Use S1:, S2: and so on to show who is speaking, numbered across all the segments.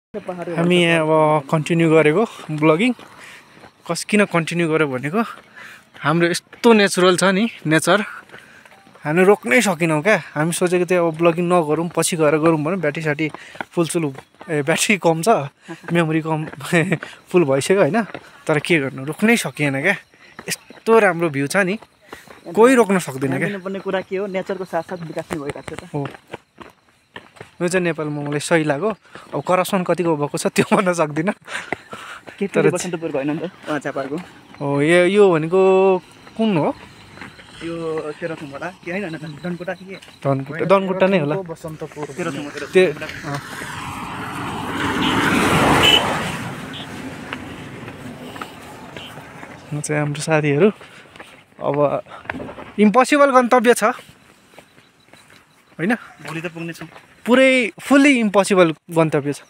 S1: हामी यहाँ अब कन्टिन्यू गरेको ब्लगिङ किन कन्टिन्यू गर्यो भनेको हाम्रो यस्तो नेचुरल छ नि नेचर हामी रोक्नै सकेनौँ क्या। हामी सोचेको थियो अब ब्लगिङ नगरौँ पछि गएर गरौँ भने ब्याट्री ब्याट्री कम छ मेमोरी कम फुल भइसक्यो होइन। तर के गर्नु रोक्नै सकिएन क्या। यस्तो राम्रो भ्यू छ नि कोही रोक्न सक्दैन क्या।
S2: भन्ने कुरा के हो नेचरको साथसाथ विकास नै भइरहेको छ
S1: हो। यो चाहिँ नेपालमा मलाई सही लाग्यो। अब करप्सन कतिको भएको छ त्यो भन्न सक्दिनँ।
S2: तर बसन्तपुरको होइन नि त चापाको
S1: हो। यो भनेको कुन हो?
S2: यो तेह्रथुमबाट के होइन धनकुटा के
S1: धनकुटा नै होला।
S2: बसन्तपुर
S1: चाहिँ हाम्रो साथीहरू अब इम्पोसिबल गन्तव्य छ होइन।
S2: भोलि त पुग्नेछौँ।
S1: पुरै फुल्ली इम्पोसिबल गन्तव्य छ।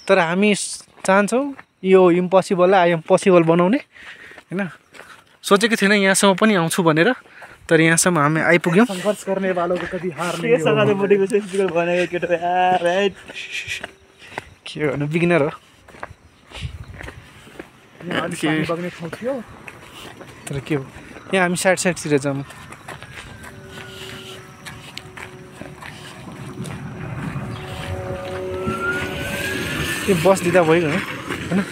S1: तर हामी चाहन्छौँ यो इम्पोसिबललाई आई एम पोसिबल बनाउने होइन। सोचेको थिएन यहाँसम्म पनि आउँछु भनेर तर यहाँसम्म हामी आइपुग्यौँ।
S2: सङ्घर्ष गर्ने बालोको कति हार नै
S1: के गर्नु बिगिनर हो। तर के हो यहाँ हामी साइडतिर जाऊँ। त्यो बस दिँदा भइगयो होइन।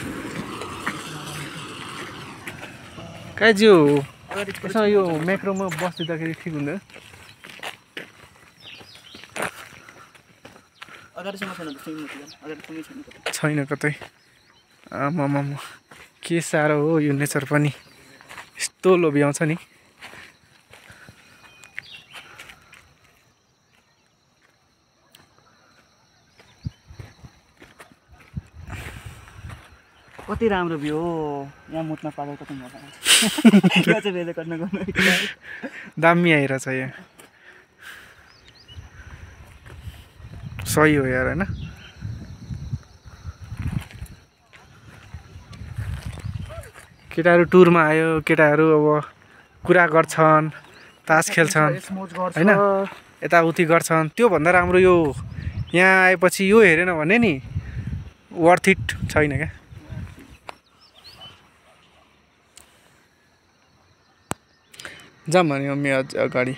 S1: काइज्यू यसमा यो मेट्रोमा बस दिँदाखेरि ठिक हुँदैन। छैन कतै। आमामा के साह्रो हो यो नेचर पनि यस्तो लोभ्याउँछ नि।
S2: कति राम्रो भ्यू हो यहाँ मुत्न पाएको कति मजा आउँछ।
S1: दामी आइरहेछ यहाँ सही हो यार होइन। केटाहरू टुरमा आयो केटाहरू अब कुरा गर्छन् तास खेल्छन् होइन यताउति गर्छन्। त्योभन्दा राम्रो यो यहाँ आएपछि यो हेरेन भने नि वर्थ इट छैन क्या। जाऊँ भने अम्मी अझ अगाडि